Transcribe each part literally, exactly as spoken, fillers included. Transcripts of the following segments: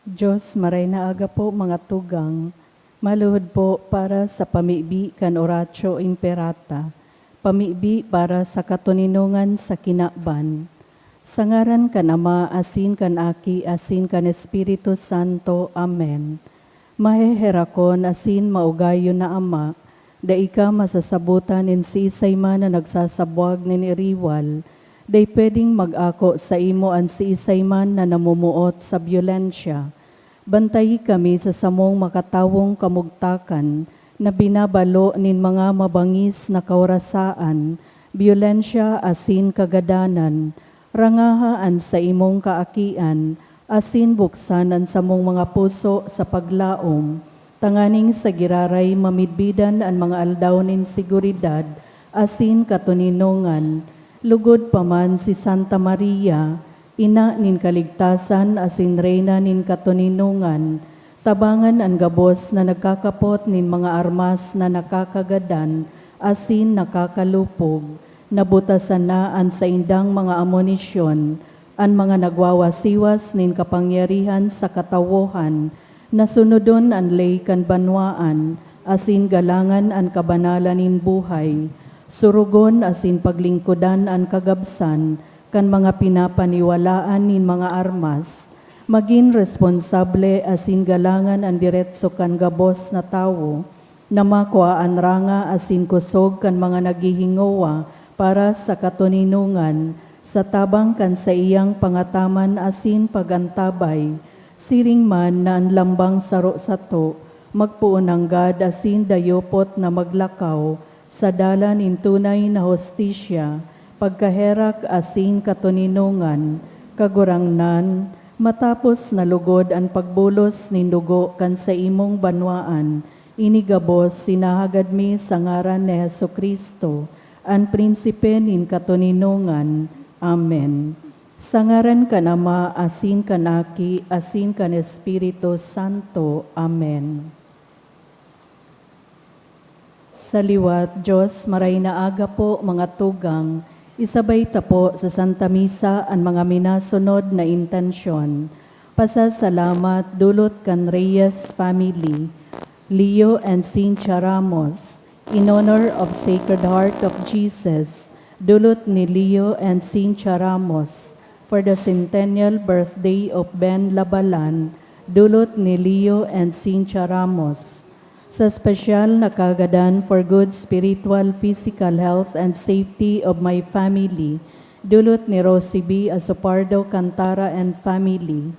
Diyos, maray na aga po, mga tugang. Maluhod po para sa pamibi kan Oratio Imperata, pamibi para sa katoninongan sa kinaban. Sa ngaran kan Ama, asin kan Aki, asin kan Espiritu Santo. Amen. Maheherakon asin maugayon na Ama, dai ka masasabotan nin siisay man na nagsasabwag nin iriwal, dai pwedeng mag-ako saimo an siisay man na namumuot sa byolensya. Bantayi kami sa samong makatawong kamugtakan na binabalo nin mga mabangis na kaorasaan, byolensya asin kagadanan. Rangaha an saimong kaakian, asin buksan an samong mga puso sa paglaom, tanganing sa giraray mamidbidan an mga aldaw nin seguridad asin katoninongan. Lugod pa man si Santa Maria, Ina nin kaligtasan asin Reyna nin katoninongan, tabangan an gabos na nagkakapot nin mga armas na nakakagadan asin nakakalupog. Nabutasan na an saindang mga amonisyon, an mga nagwawasiwas nin kapangyarihan sa katawohan, na sunodon an ley kan banwaan, asin galangan an kabanalan nin buhay. Surugon asin paglingkodan an kagabsan kan mga pinapaniwalaan nin mga armas. Magin responsable asin galangan an diretso kan gabos na tawo, na makua an ranga asin kusog kan mga naghihingowa para sa katoninongan, sa tabang kan saiyang pangataman asin pag-antabay. Siring man na an lambang saro sato magpoon nanggad asin dayupot na maglakaw sa dalan nin tunay na hustisya, pagkaherak asin katoninongan. Kagurangnan, matapos na lugod an pagbulos nin dugo kan saimong banwaan, ini gabos sinahagad mi sa ngaran ni Jesu-Cristo, an Prinsipe nin katoninongan. Amen. Sa ngaran kan Ama, asin kan Aki, asin kan Espiritu Santo. Amen. Sa liwat, Diyos, maray na aga po, mga tugang. Isabay ta po sa Santa Misa an mga minasunod na intensyon. Pasasalamat dulot kan Reyes family, Leo and Cynthia Ramos, in honor of Sacred Heart of Jesus, dulot ni Leo and Cynthia Ramos, for the centennial birthday of Ben Labalan, dulot ni Leo and Cynthia Ramos. Sa espesyal na kagadan for good spiritual, physical health and safety of my family, dulot ni Rosie B. Asopardo Cantara and family.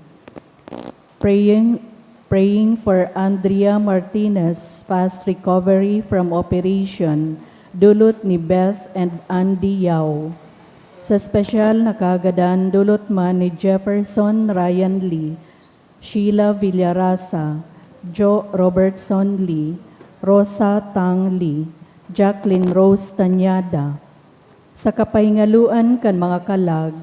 Praying, praying for Andrea Martinez, fast recovery from operation, dulot ni Beth and Andy Yao. Sa espesyal na kagadan, dulot man ni Jefferson Ryan Lee, Sheila Villarasa, Jo Robertson Lee, Rosa Tang Lee, Jacqueline Rose Tañada. Sa kapahingaluan kan mga kalag,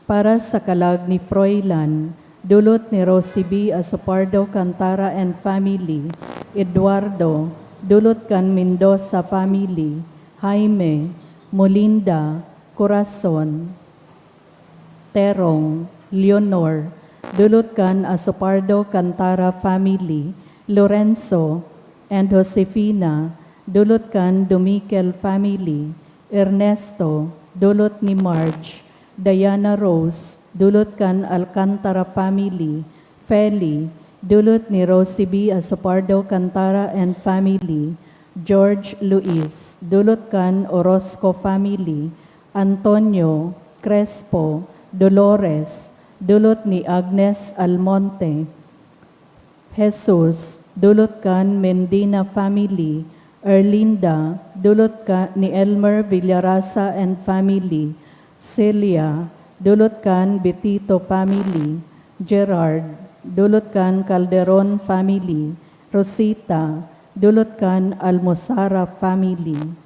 para sa kalag ni Froilan, dulot ni Rosie B. Asopardo Cantara and family, Eduardo, dulot kan Mendoza family, Jaime, Molinda, Corazon, Terong, Leonor, dulot kan Asopardo Cantara family, Lorenzo, and Josefina, dulot kan Dumikel family, Ernesto, dulot ni Marge, Diana Rose, dulot kan Alcantara family, Feli, dulot ni Rosie B. Asopardo Cantara and family, George Luis, dulot kan Orozco family, Antonio, Crespo, Dolores, dulot ni Agnes Almonte, Jesus, dulot kan Mendina family, Erlinda, dulot ka ni Elmer Villarasa and family, Celia, dulot kan Betito family, Gerard, dulot kan Calderon family, Rosita, dulot kan Almosara family.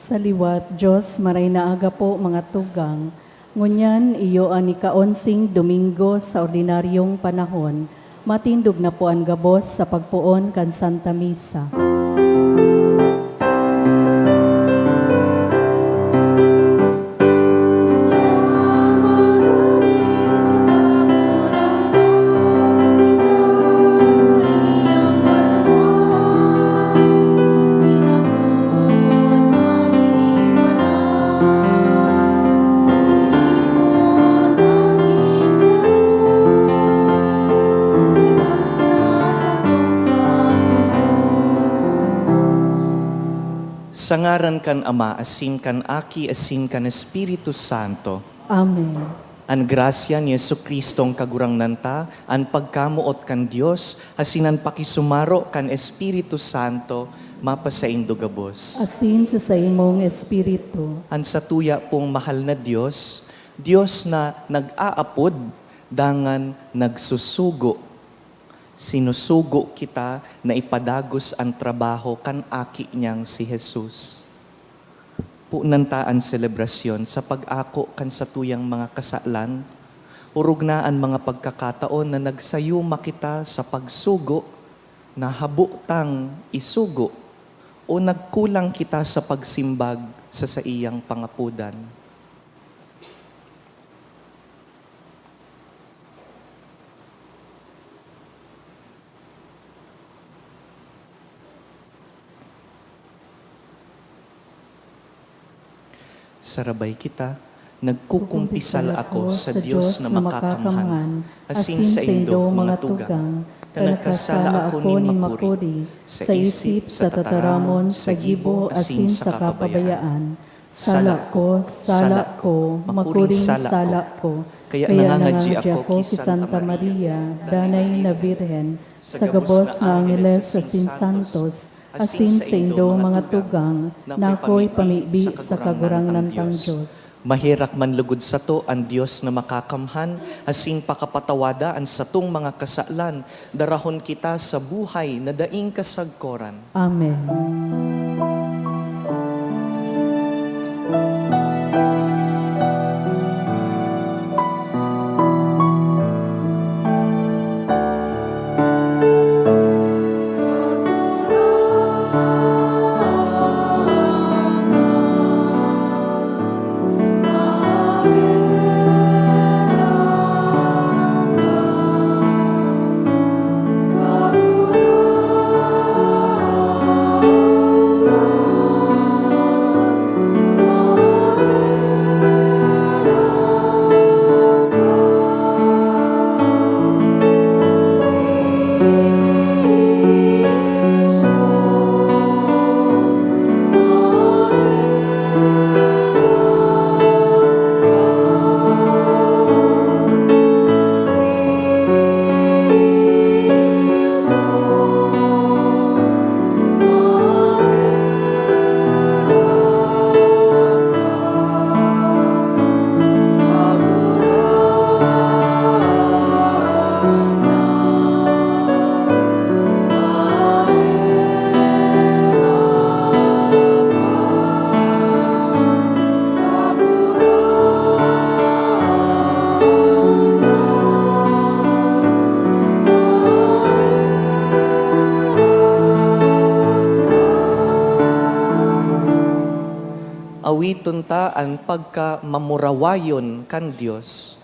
Sa liwat, Diyos, maray na aga po, mga tugang. Ngunyan, iyo an ika-onsing Domingo sa ordinaryong panahon. Matindog na po an gabos sa pagpoon kan Santa Misa. Sa ngaran kan Ama, asin kan Aki, asin kan Espiritu Santo. Amen. An grasya ni Jesu-Cristong Kagurangnan ta, an pagkamoot kan Dios, asin an pakisumaro kan Espiritu Santo, mapasaindo gabos. Asin sa saimong espiritu. An satuya pong mahal na Dios, Dios na nag-aapod, dangan nagsusugo. Sinusugo kita na ipadagos an trabaho kan Aki niyang si Jesus. Punan ta an selebrasyon sa pag-ako kan satuyang mga kasalan. Orog na an mga pagkakataon na nagsayuma kita sa pagsugo na habo tang isugo o nagkulang kita sa pagsimbag sa saiyang pangapodan. Sarabay kita, nagkukumpisal ako sa Dios na makakamhan, asin saindo, mga tugang, na nagkasala ako nin makuri, sa isip, sa tataramon, sa gibo, asin sa kapabayaan. Sala ko, sala ko, makuring sala ko. Kaya nangangadi ako ki Santa Maria, danay na Birhen, sa gabos na angheles asin santos, asin saindo mga tugang, na akoy pamibi sa Kagurangnan tang Dios. Maherak man lugod sato an Dios na makakamhan, asin pakapatawada an satong mga kasalan, darahon kita sa buhay na daing kasagkoran. Amen. Awiton ta an pagkamamurawayon kan Dios.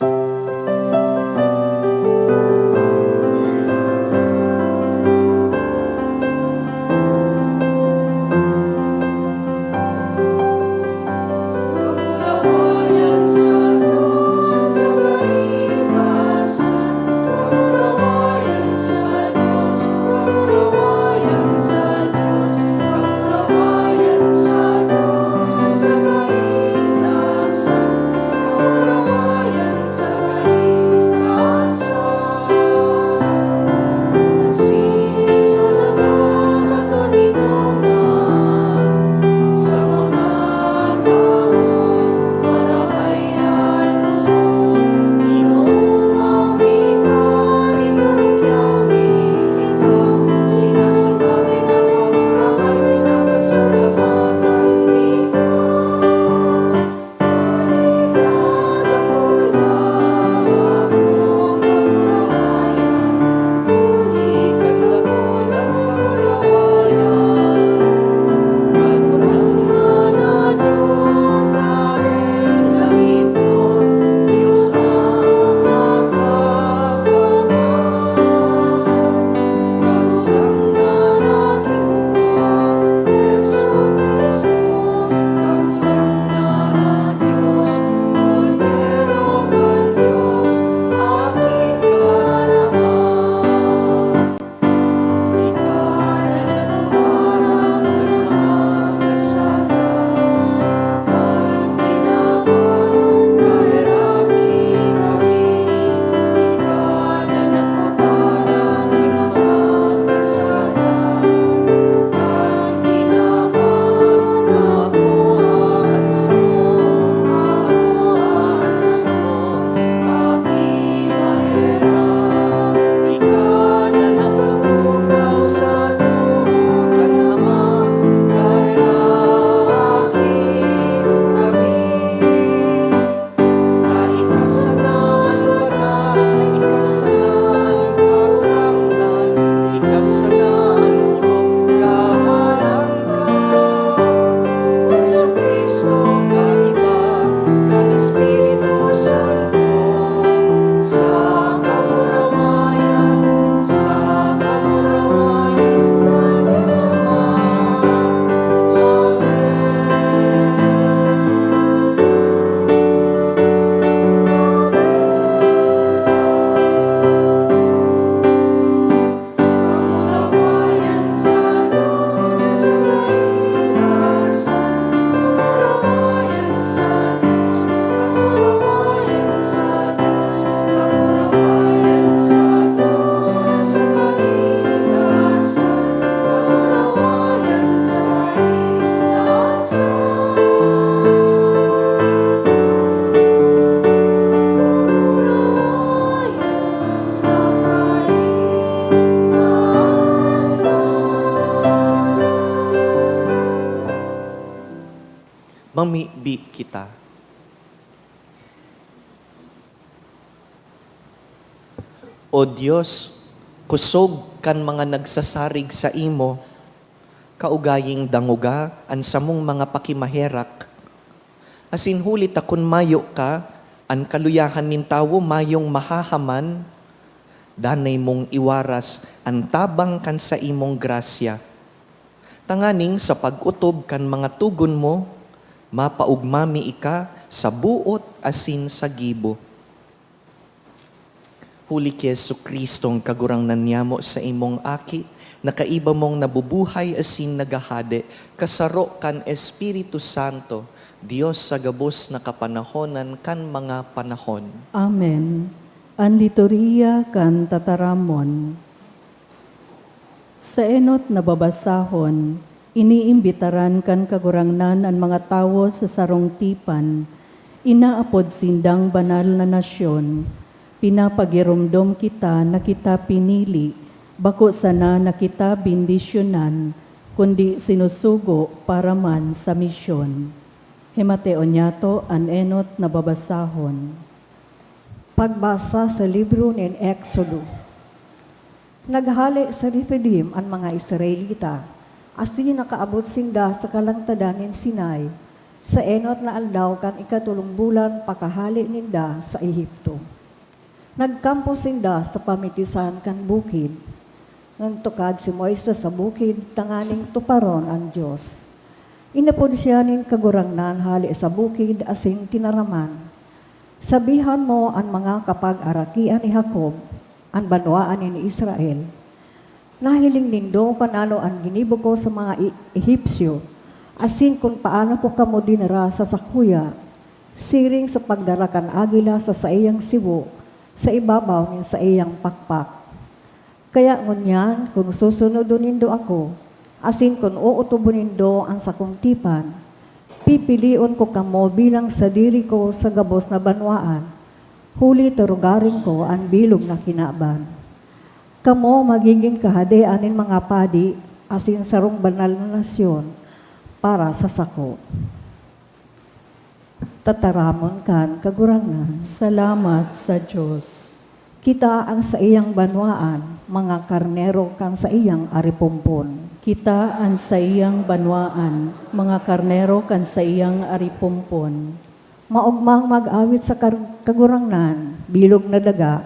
Mamibi kita. O Dios, kusog kan mga nagsasarig saimo, kaugaying dangoga an samong mga pakimaherak. Asin huli ta kun mayo ka, an kaluyahan nin tawo mayong mahahaman. Danay mong iwaras an tabang kan saimong grasya, tanganing sa pag-otob kan mga togon mo, mapaogma mi ika sa boot asin sa gibo. Huli ki Jesu-Cristong Kagurangnan niyamo, saimong Aki, na kaiba mong nabubuhay asin naghahade, kasaro kan Espiritu Santo, Dios sa gabos na kapanahonan kan mga panahon. Amen. An Liturhiya kan Tataramon. Sa enot na babasahon, iniimbitaran kan Kagurangnan an mga tawo sa sarong tipan, inaapod sindang banal na nasyon. Pinapagiromdom kita na kita pinili, bako sana na kita bendisyonan, kundi sinusugo para man sa misyon. Himateo niyato an enot na babasahon. Pagbasa sa libro nin Exodo. Naghale sa Refidim an mga Israelita, asin nakaabot sinda sa kalangtadan nin Sinai, sa enot na aldaw kan ikatolong bulan pakahale ninda sa Ehipto. Nagkampo sinda sa pamitisan kan bukid. Nagtukad si Moises sa bukid tanganing tuparon an Dios. Inapod siya nin Kagurangnan hale sa bukid asin tinaraman, "Sabihan mo an mga kapagarakian ni Jacob, an banwaan nin Israel. Nahiling nindo kun ano an ginibo ko sa mga E-, Egipcio, asin kun paano ko kamo dinara sa sakuya, siring sa pagdara kan agila sa saiyang sibo sa ibabaw nin saiyang pakpak. Kaya ngunyan, kun susunodon nindo ako, asin kun ootobon nindo an sakong tipan, pipilion ko kamo bilang sadiri ko sa gabos na banwaan, huli ta rogaring ko an bilog na kinaban. Kamo magigin kahadean nin mga padi asin sarong banal na nasyon para sa sako." Tataramon kan Kagurangnan. Salamat sa Dios. Kita an saiyang banwaan, mga karnero kan saiyang aripompon. Kita an saiyang banwaan, mga karnero kan saiyang aripompon. Maogmang mag-awit sa kar-, Kagurangnan, bilog na daga,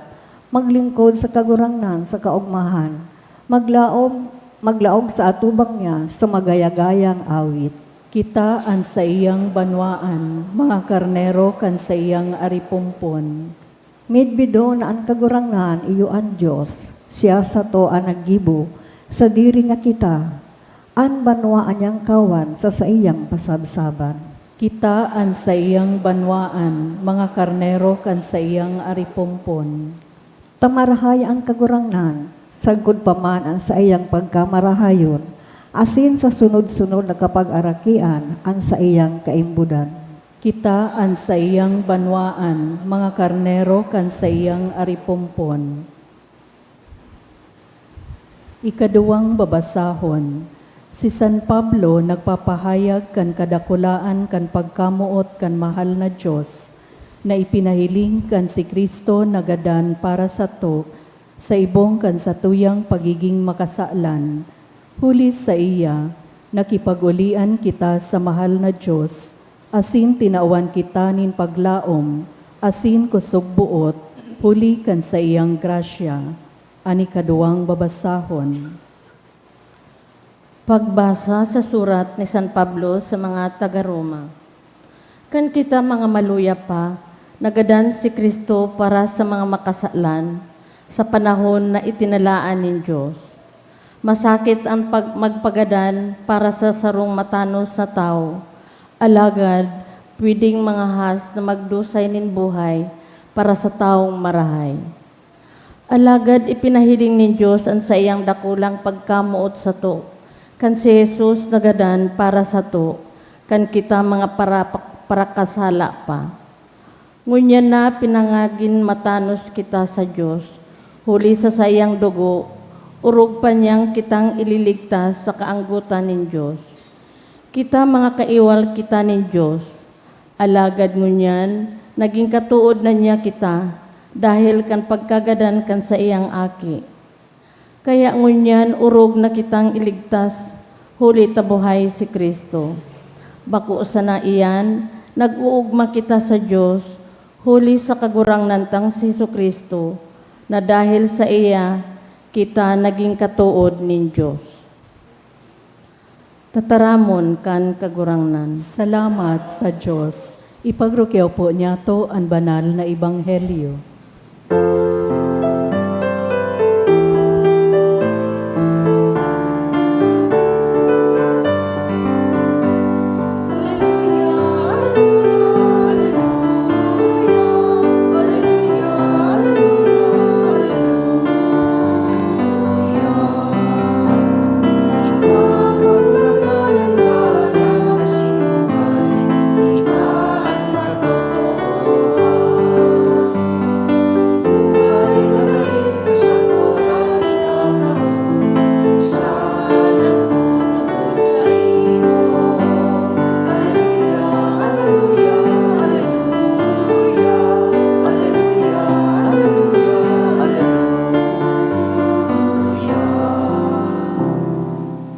maglingkod sa Kagurangnan sa kaogmahan, maglaom, maglaog sa atubang niya sa magaya-gayang awit. Kita an saiyang banwaan, mga karnero kan saiyang aripompon. Midbidon na an Kagurangnan, iyo an Dios, siya sato an naggibo, sadiri niya kita, an banwaan niyang kawan sa saiyang pasabsaban. Kita an saiyang banwaan, mga karnero kan saiyang aripompon. Ta marahay an Kagurangnan, sagkod pa man an saiyang pagkamarahayon, asin sa sunod-sunod na kapagarakian an saiyang kaimbodan. Kita an saiyang banwaan, mga karnero kan saiyang aripompon. Ikaduwang babasahon, si San Pablo nagpapahayag kan kadakulaan kan pagkamoot kan mahal na Dios, na ipinahiling kan si Cristo nagadan para sato, sa ibong kan satuyang pagiging makasalan. Huli saiya, nakipag-olian kita sa mahal na Dios, asin tinawan kita nin paglaom asin kusog boot, huli kan saiyang grasya. An ikaduwang babasahon. Pagbasa sa surat ni San Pablo sa mga taga Roma. Kan kita mga maluya pa, nagadan si Cristo para sa mga makasalan, sa panahon na itinalaan nin Dios. Masakit an pag-, magpagadan para sa sarong matanos na tawo, alagad pwedeng mangahas na magdusay nin buhay para sa tawong marahay. Alagad ipinahiling nin Dios an saiyang dakulang pagkamoot sato, kan si Jesus nagadan para sato, kan kita mga para-, parakasala pa. Ngunyan na pinangagin matanos kita sa Dios, huli sa saiyang dugo, orog pa niyang kitang ililigtas sa kaanggotan nin Dios. Kita mga kaiwal kita nin Dios, alagad ngunyan nagin katood na niya kita dahel kan pagkagadan kan saiyang Aki. Kaya ngunyan orog na kitang iligtas huli ta buhay si Cristo. Bako sana iyan, nag-oogma kita sa Dios huli sa Kagurangnan tang si Jesu-Cristo, na dahel saiya kita nagin katood nin Dios. Tataramon kan Kagurangnan. Salamat sa Dios. Ipagrukyaw po niyato an banal na ebanghelyo.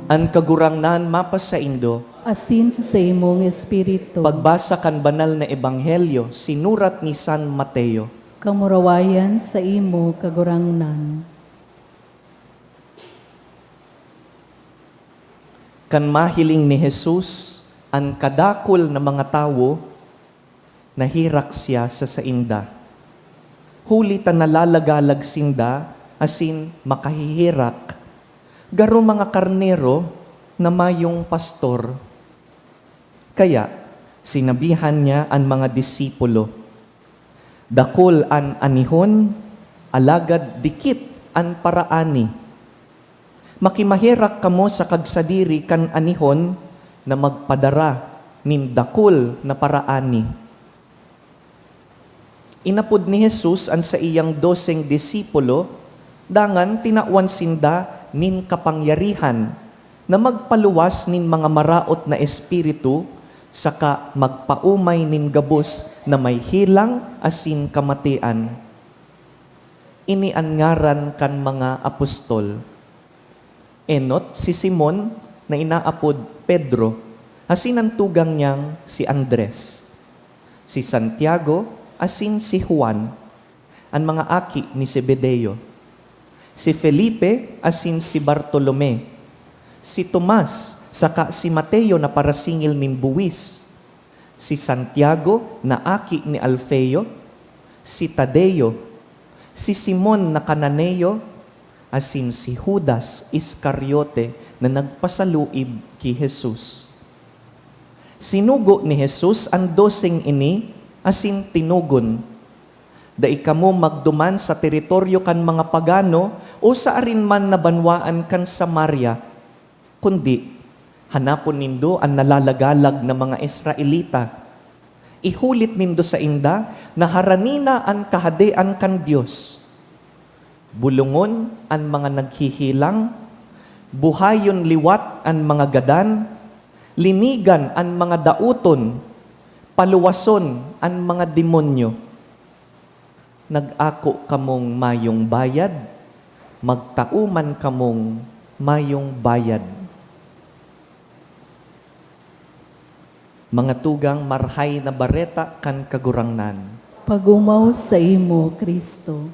An Kagurangnan mapasaindo. Asin sa saimong espiritu. Pagbasa kan Banal na Ebanghelyo sinurat ni San Mateo. Kamurawayan saimo, Kagurangnan. Kan mahiling ni Jesus an kadakul na mga tawo, naherak siya sa sainda, huli ta nalalagalag sinda asin makaheherak, garo mga karnero na mayong pastor. Kaya sinabihan niya an mga disipulo, "Dakul an anihon, alagad dikit an paraani. Makimaherak kamo sa kagsadiri kan anihon na magpadara nin dakul na paraani." Inapod ni Jesus an saiyang doseng disipulo, dangan tinawan sinda nin kapangyarihan na magpaluwas nin mga maraot na espiritu saka magpaomay nin gabos na may helang asin kamatean. Ini an ngaran kan mga apostol: Enot si Simon na inaapod Pedro, asin an tugang niyang si Andres, si Santiago asin si Juan, an mga aki ni Zebedeo, si Felipe asin si Bartolome, si Tomas saka si Mateo na parasingil nin buwis, si Santiago na aki ni Alfeo, si Tadeo, si Simon na Cananeo, asin si Judas Iscariote na nagpasaluib ki Jesus. Sinugo ni Jesus an doseng ini asin tinugon, "Dai kamo magduman sa teritoryo kan mga pagano o sa arin man na banwaan kan Samaria, kundi hanapon nindo an nalalagalag na mga Israelita. Ihulit nindo sainda na harani na an Kahadean kan Dios. Bolongon an mga naghehelang, buhayon liwat an mga gadan, linigan an mga daoton, paluwason an mga demonyo. Nag-ako kamong mayong bayad, magtao man kamong mayong bayad." Mga tugang, Marahay na Bareta kan Kagurangnan. Pag-omaw saimo, Cristo.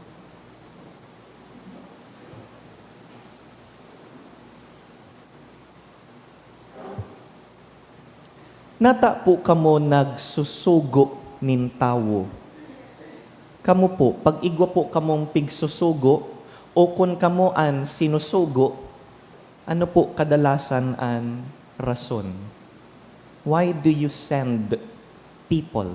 Nata po kamo nagsusugo nin tawo? Kamo po, pag igwa po kamong pigsusugo o kun kamo an sinusugo, ano po kadalasan an rason? Why do you send people?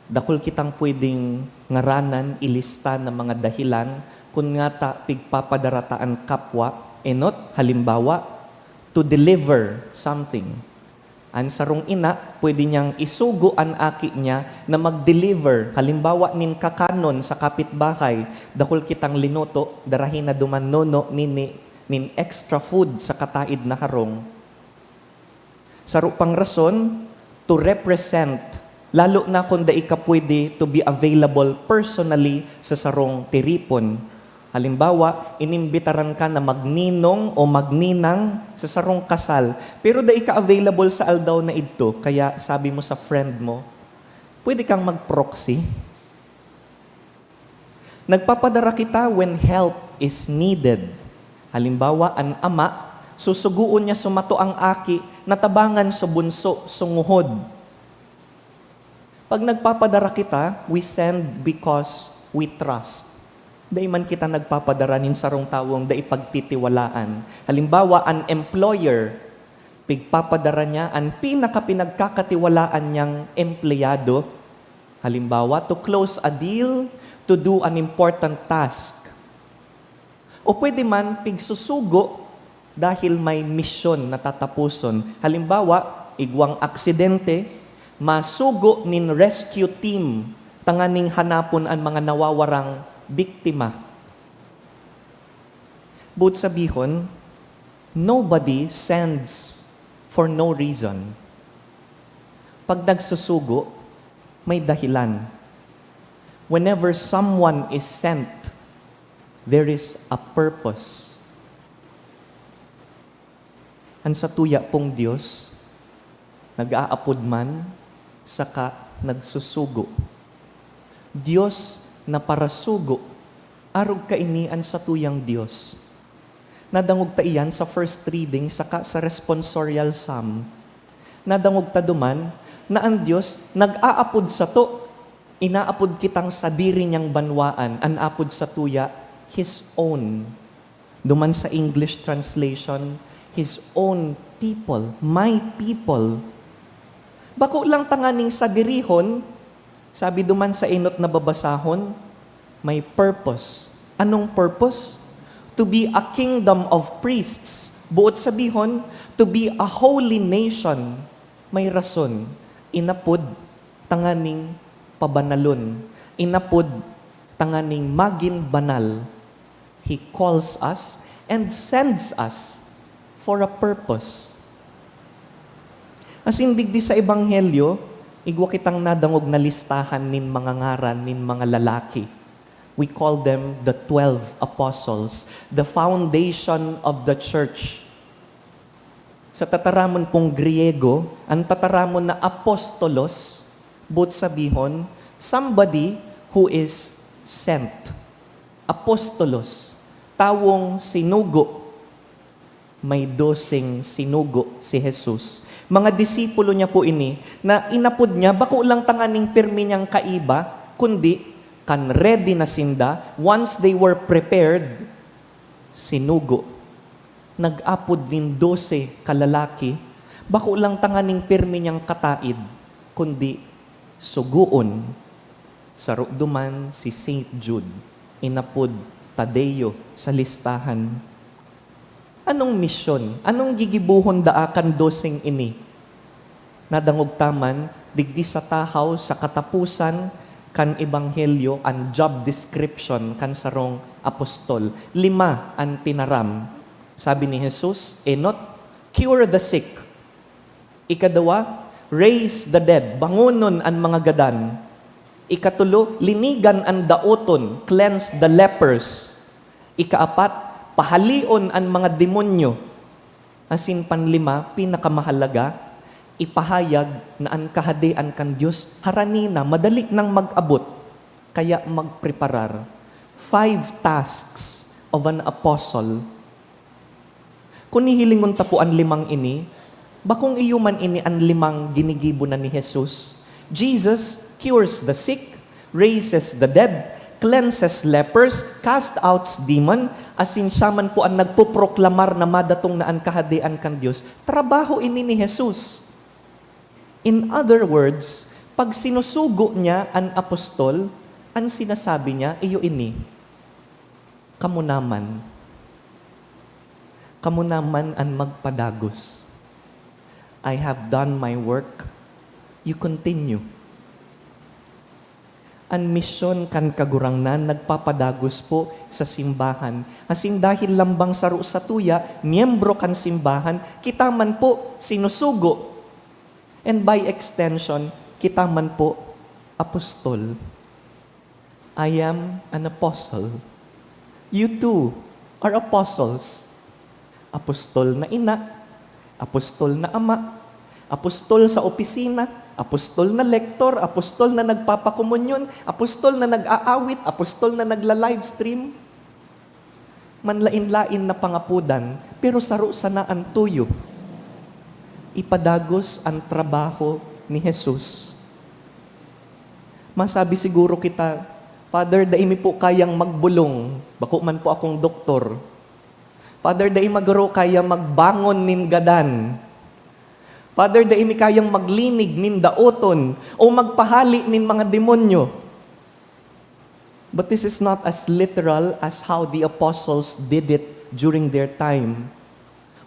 Dakul kitang pwedeng ngaranan, ilista na mga dahilan kun ngata pigpapadara ta an kapwa, enot, halimbawa, to deliver something. An sarong ina, pwede niyang isugo an aki niya na mag-deliver, halimbawa, nin kakanon sa kapitbahay. Dakul kitang linuto, darahi na duman nono nini nin extra food sa kataid na harong. Saro pang rason, to represent, lalo na kung dai ka pwede to be available personally sa sarong tiripon. Halimbawa, inimbitaran ka na magninong o magninang sa sarong kasal, pero dai ka available sa aldaw na idto, kaya sabi mo sa friend mo, "Pwede kang mag-proxy?" Nagpapadara kita when help is needed. Halimbawa, an ama, susugoon niya sumato ang aki na tabangan sa bunso, sa nguhod. Pag nagpapadara kita, we send because we trust. Dai man kita nagpapadara nin sarong tawong dai pagtitiwalaan. Halimbawa, an employer, pigpapadara niya an pinakapinagkakatiwalaan niyang empleyado. Halimbawa, to close a deal, to do an important task. O pwede man, pigsusugo dahil may misyon na tatapuson. Halimbawa, igwang aksidente, masugo nin rescue team tanganing hanapon an mga nawawarang biktima. Boot sabihon, nobody sends for no reason. Pag nagsusugo, may dahilan. Whenever someone is sent, there is a purpose. An satuya pong Dios, nag-aapod man, saka nagsusugo. Dios na parasugo, arog kaini an satuyang Dios. Nadangog ta iyan sa first reading saka sa responsorial psalm. Nadangog ta duman na an Dios nag-aapod sato. Inaapod kitang sadiri niyang banwaan, an apod satuya, His own. Duman sa English translation, His own people, my people. Bako lang tanganing sadirihon, sabi duman sa enot na babasahon, may purpose. Anong purpose? To be a kingdom of priests. Boot sabihon, to be a holy nation. May rason. Inapod tanganing pabanalon. Inapod tanganing magin banal. He calls us and sends us for a purpose. Asin digdi sa Ebanghelyo, igwa kitang nadangog na listahan nin mga ngaran nin mga lalaki. We call them the twelve apostles, the foundation of the church. Sa tataramon pong Griego, an tataramon na apostolos, boot sabihon, somebody who is sent. Apostolos, tawong sinugo. May doseng sinugo si Jesus. Mga disipulo niya po ini na inapod niya, bako lang tanganing pirmi niyang kaiba, kundi kan ready na sinda, once they were prepared, sinugo. Nag-apod nin dose ka lalaki, bako lang tanganing pirmi niyang kataid, kundi sugoon. Saro duman si Saint Jude, inapod Tadeo sa listahan. Anong misyon? Anong gigibohon daa kan doseng ini? Nadangog ta man, digdi sa tahaw, sa kataposan kan Ebanghelyo, an job description kan sarong apostol. Lima an tinaram. Sabi ni Jesus, enot, "Cure the sick." Ikaduwa, "Raise the dead." Bangonon an mga gadan. Ikatulo, "Linigan an daoton." Cleanse the lepers. Ikaapat, "Pahaleon an mga demonyo." Asin panlima, pinakamahalaga, ipahayag na an Kahadean kan Dios harani na, madali nang mag-abot, kaya magpreparar. Five tasks of an apostle. Kun hihilingon ta po an limang ini, bakong iyo man ini an limang ginigibo na ni Jesus. Jesus cures the sick, raises the dead, cleanses lepers, cast out demon, asin siya man po an nagpoproklamar na madatong na an Kahadean kan Dios. Trabaho ini ni Jesus. In other words, pag sinusugo niya an apostol, an sinasabi niya, iyo ini, "Kamo naman, kamo naman an magpadagos. I have done my work, you continue." An misyon kan Kagurangnan nagpapadagos po sa simbahan. Asin dahil lambang saro satuya, miyembro kan simbahan, kita man po sinusugo And by extension, kita man po apostol. I am an apostle. You too are apostles. Apostol na ina, apostol na ama, apostol sa opisina, apostol na lektor, apostol na nagpapakomunyon, apostol na nag-aawit, apostol na nagla-livestream. Manlain-lain na pangapodan, pero saro sana an tuyo. Ipadagos an trabaho ni Jesus. Masabi siguro kita, "Father, dai mi po kayang magbolong. Bako man po akong doktor. Father, dai mi garo kaya magbangon nin gadan. Father, dai mi kayang maglinig nin daoton o magpahali nin mga demonyo." But this is not as literal as how the apostles did it during their time.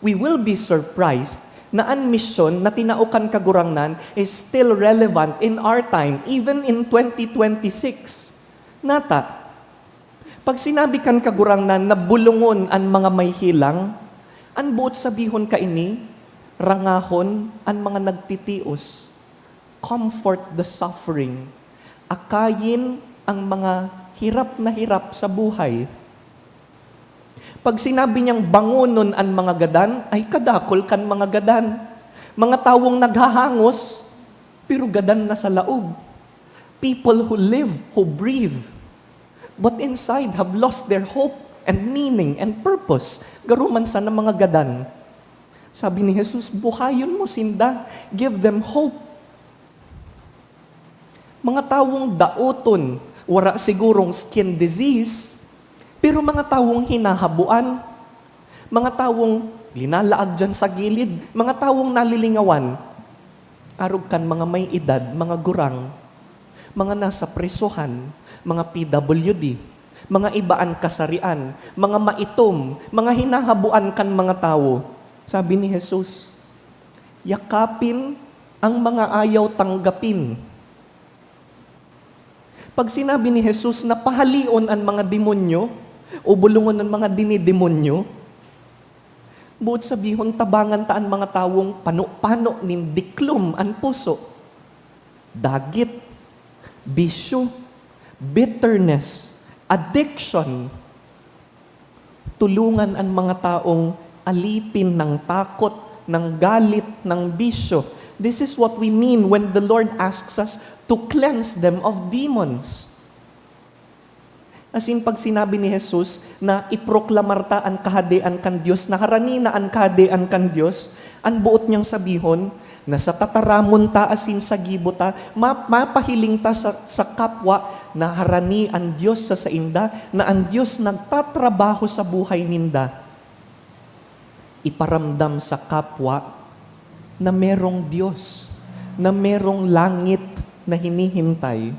We will be surprised na an misyon na tinao kan Kagurangnan is still relevant in our time, even in twenty twenty-six. Nata, pag sinabi kan Kagurangnan na bulungon an mga may helang, an boot sabihon kaini, rangahon an mga nagtitios, comfort the suffering, akayin ang mga hirap na hirap sa buhay. Pag sinabi niyang bangonon an mga gadan, ay kadakul kan mga gadan. Mga tawong naghahangos, pero gadan na sa laog. People who live, who breathe, but inside have lost their hope and meaning and purpose. Garo man sana mga gadan. Sabi ni Jesus, "Buhayon mo sinda. Give them hope." Mga tawong daoton, wara sigurong skin disease, pero mga tawong hinahabuan, mga tawong linalaag diyan sa gilid, mga tawong nalilingawan. Arog kan mga may edad, mga gurang, mga nasa prisohan, mga P W D, mga ibaan kasarian, mga maitom, mga hinahabuan kan mga tawo. Sabi ni Jesus, "Yakapin ang mga ayaw tanggapin." Pag sinabi ni Jesus na pahalion an mga demonyo o bulungon an mga dinidemonyo, boot sabihon, tabangan ta an mga tawong pano-pano nin diklom an puso, dagit, bisyo, bitterness, addiction. Tulungan an mga taong alipin ng takot, ng galit, ng bisyo. This is what we mean when the Lord asks us to cleanse them of demons. As in, pag sinabi ni Jesus na iproklamar ta an Kahadean kan Dios, na harani na an Kahadean kan Dios, an boot niyang sabihon, na sa tataramon ta asin sa gibo ta, ma-, mapahiling ta sa, sa kapwa na harani an Dios sa sainda, na an Dios nagtatrabaho sa buhay ninda. Iparamdam sa kapwa na merong Dios, na merong langit na hinihintay.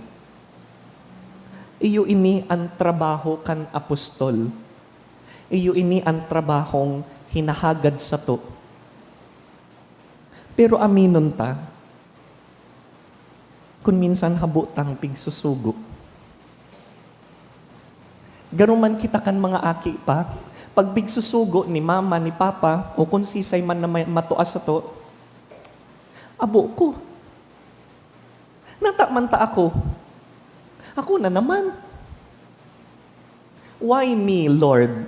Iyo ini an trabaho kan apostol. Iyo ini an trabahong hinahagad sato. Pero aminon ta, kun minsan habo tang pigsusugo. Garo man kita kan mga aki pa, pag pigsusugo ni mama, ni papa, o kun sisay man na may matua sato, "Abo ko. Nata man ta ako. Ako na naman. Why me, Lord?"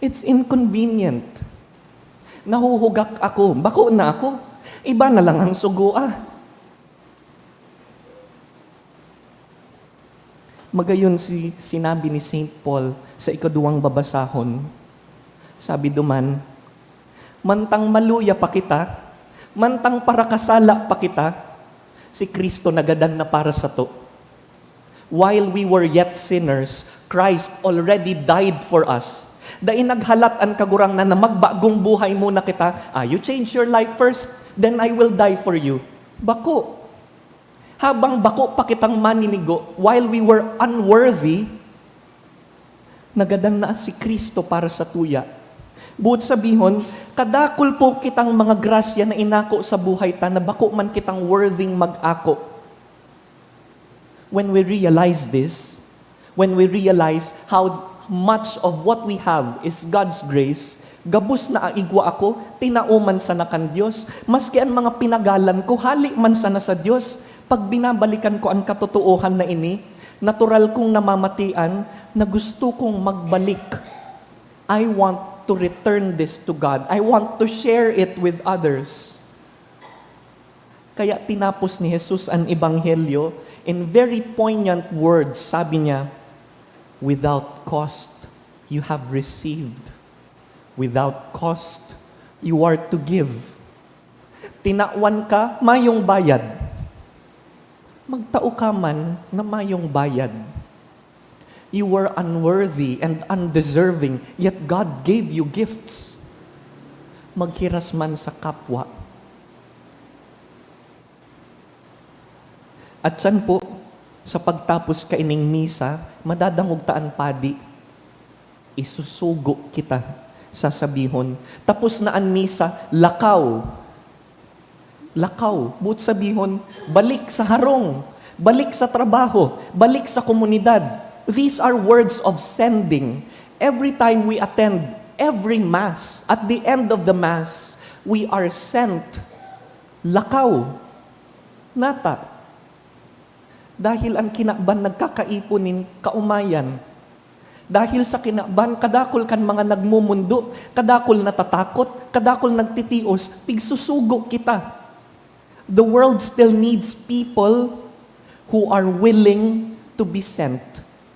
It's inconvenient. Nahuhugak ako. Bako na ako. Iba na lang ang sugoa. Magayon si, sinabi ni Saint Paul sa ikaduwang babasahon. Sabi duman, "Mantang maluya pa kita, mantang parakasala pa kita, si Cristo nagadan na para sato." While we were yet sinners, Christ already died for us. Dai naghalat an Kagurangnan na magbagong buhay muna kita. "Ah, you change your life first, then I will die for you." Bako. Habang bako pa kitang maninigo, while we were unworthy, nagadan na si Cristo para sa tuya. Buot sabihon, kadakul po kitang mga grasya na inako sa buhay ta na bako man kitang worthy mag-ako. When we realize this, when we realize how much of what we have is God's grace, Gabos na igwa ako, tinao man sana kan Dios. Maski an mga pinagalan ko, hale man sana sa Dios. Pag binabalikan ko an katotoohan na ini, natural kong namamatian na gusto kong magbalik. I want to return this to God. I want to share it with others. Kaya tinapos ni Jesus an ebanghelyo in very poignant words. Sabi niya, "Without cost, you have received. Without cost, you are to give." Tinawan ka, mayong bayad. Magtao ka man na mayong bayad. You were unworthy and undeserving, yet God gave you gifts. Maghiras man sa kapwa. At siyan po, sa pagtapos kaining misa, madadangog ta an padi. Isusugo kita, sasabihon. Tapos na an misa, lakaw. Lakaw, boot sabihon, balik sa harong, balik sa trabaho, balik sa komunidad. These are words of sending. Every time we attend every Mass, at the end of the Mass, we are sent. Lakaw. Nata. Dahil an kinaban nagkakaipon nin kaomayan. Dahil sa kinaban, kadakul kan mga nagmomondo, kadakul natatakot, kadakul nagtitios, pigsusugo kita. The world still needs people who are willing to be sent.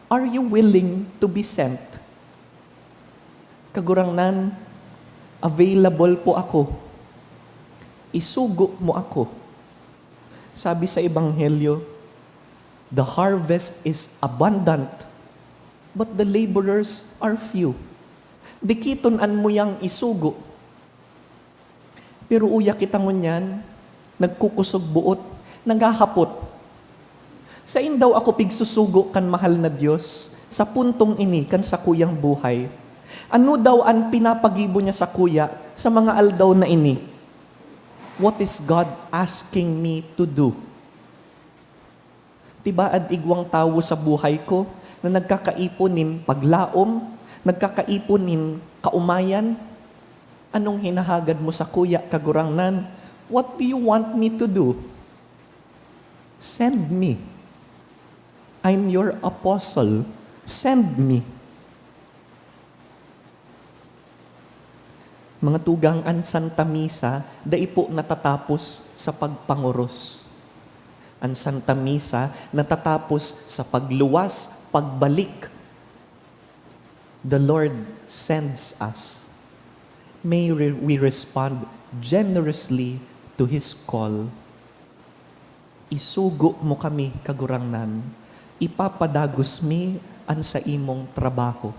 Are you willing to be sent? "Kagurangnan, available po ako. Isugo mo ako." Sabi sa Ebanghelyo, "The harvest is abundant, but the laborers are few." Dikiton an muyang isugo. Pero uya kita ngunyan, nagkukusog boot, naghahapot. Saen daw ako pigsusugo kan mahal na Dios sa puntong ini kan sakuyang buhay? Ano daw an pinapagibo niya sakuya sa mga aldaw na ini? What is God asking me to do? Tibaad igwang tawo sa buhay ko na nagkakaipon nin paglaom, nagkakaipon nin kaomayan. Anong hinahagad mo sakuya, Kagurangnan? What do you want me to do? Send me. I'm your apostle. Send me. Mga tugang, an Santa Misa dai po natatapos sa pagpangoros. An Santa Misa natatapos sa pagluwas, pagbalik. The Lord sends us. May re-, we respond generously to His call. Isugo mo kami, Kagurangnan. Ipapadagos mi an saimong trabaho.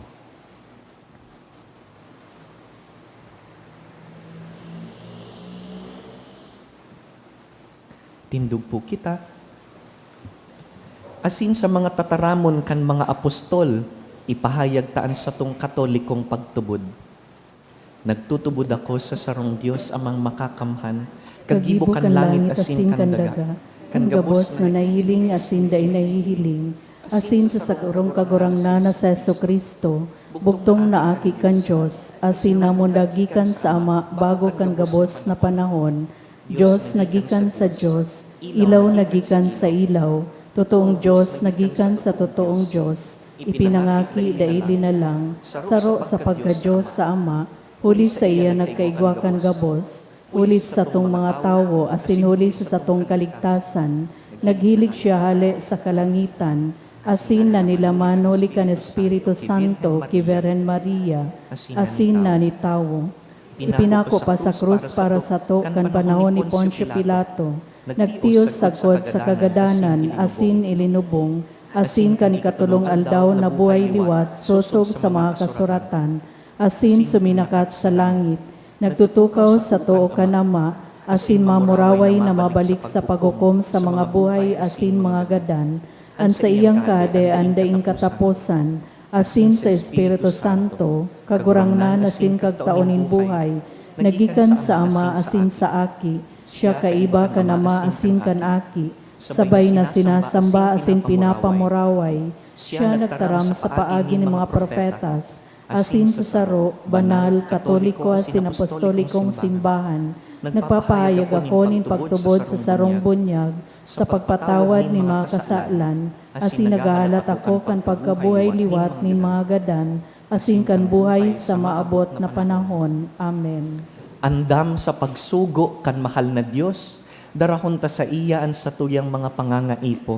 Tindog po kita. Asin sa mga tataramon kan mga apostol, ipahayag ta an satong katolikong pagtubod. Nagtutubod ako sa sarong Dios, Amang Makakamhan, kagibo kan langit asin kan daga, kan gabos na nahihiling asin dai nahihiling, asin sa sagurong Kagurangnan na si Jesu-Cristo, bugtong na Aki kan Dios, asin namundag gikan sa Ama bago kan gabos na panahon, Dios na gikan sa Dios, ilaw na gikan sa ilaw, totoong Dios na gikan sa totoong Dios, ipinangaki, dai linalang, saro sa pagka-Dios sa Ama, huli saiya nagkaigwa kan gabos, huli sa satong mga tawo asin huli sa satong kaligtasan, naghilig siya hale sa kalangitan, asin nanilaman huli kan Espiritu Santo ki Virgen Maria, asin nanitawo. Ipinako pa sa krus para sato kan panahon ni Poncio Pilato. Nagtios sagkod sa kagadanan asin ilinubong, asin kan ikatolong aldaw nabuhay liwat sosog sa mga kasuratan, asin suminakat sa langit. Nagtutukaw sa too kan Ama, asin mamuraway na mabalik sa paghukom sa mga buhay asin mga gadan. An saiyang Kahadean daing kataposan, asin sa Espiritu Santo, Kagurangnan asin Kagtao nin buhay, na gikan sa Ama asin sa Aki, siya kaiba kan Ama asin kan Aki, sabay na sinasamba asin pinapamuraway. Siya nagtaram sa paagi nin mga propetas, asin sa saro, banal, katoliko asin apostolikong simbahan, nagpapahayag ako nin pagtubod sa sarong bunyag sa pagpatawad nin mga kasalan, asin naghahalat ako kan pagkabuhay liwat nin mga gadan, asin kan buhay sa maabot na panahon. Amen. Andam sa pagsugo kan mahal na Dios, darahon ta saiya an satuyang mga pangangaipo.